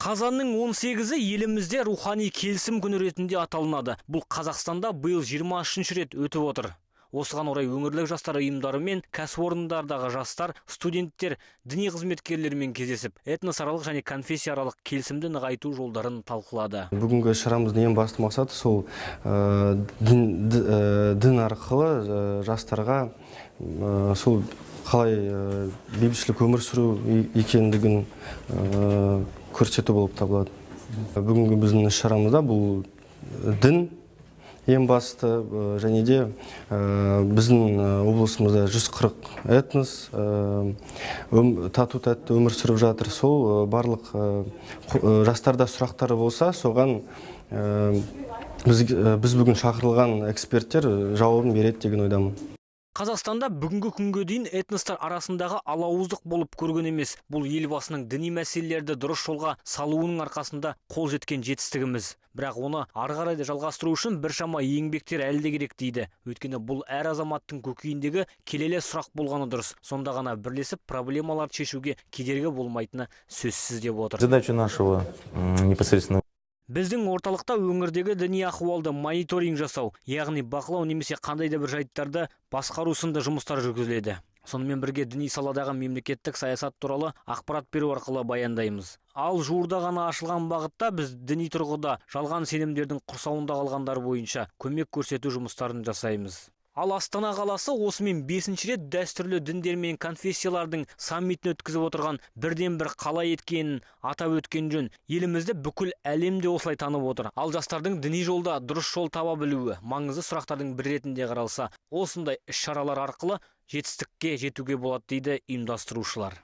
Қазанның 18-і елімізде рухани келісім күні ретінде аталынады. Бұл Қазақстанда биыл 23 рет өтіп отыр. Осыған орай өңірлік жастар ұйымдары мен кәсіпорындардағы жастар, студенттер діни қызметкерлермен кездесіп, этносаралық және конфессияаралық келісімді нығайту жолдарын талқылады. Бүгінгі шарамыздың ең басты мақсаты сол дін арқылы жастарға сол қалай бейбітшілік өмір сүру екендігін көрсету болып табылады. Бүгінгі біздің іс шарамызда бұл дін ең басты, және де біздің облысымызда 140 этнос тату тәтті өмір сүріп жатыр. Сол барлық жастарда сұрақтары болса, соған біз бүгін шақырылған эксперттер жауабын береді деген ойдамын. Қазақстанда бүгінгі күнге дейін этностар арасындағы алауыздық болып көрген емес. Бұл Елбасының діни мәселелерді дұрыс жолға салуының арқасында қол жеткен жетістігіміз. Бірақ оны ары қарай да жалғастыру үшін біршама еңбектер әлі де керек дейді. Өйткені бұл әр азаматтың көкейіндегі келелі сұрақ болғаны дұрыс. Сонда ғана бірлесіп проблемаларды шешуге кедергі болмайтыны сөзсіз деп отыр. Задача нашего непосредственно Біздің орталықта өңірдегі діни ахуалды мониторинг жасау, яғни бақылау немесе қандай да бір жайттарды басқару сынды жұмыстар жүргізіледі. Сонымен бірге діни саладағы мемлекеттік саясат туралы ақпарат беру арқылы баяндаймыз. Ал жуырда ғана ашылған бағытта біз діни тұрғыда жалған сенімдердің құрсауында қалғандар бойынша көмек көрсету жұмыстарын жасаймыз. Ал Астана қаласы осымен 5-ші рет дәстүрлі діндер мен конфессиялардың саммитін өткізіп отырған бірден бір қала еткенін атап өткен жөн. Елімізді бүкіл әлемде осылай танып отыр. Ал жастардың діни жолда дұрыс жол таба білуі маңызды сұрақтардың бірі ретінде қаралса, осындай іс-шаралар арқылы жетістікке жетуге болады дейді ұйымдастырушылар.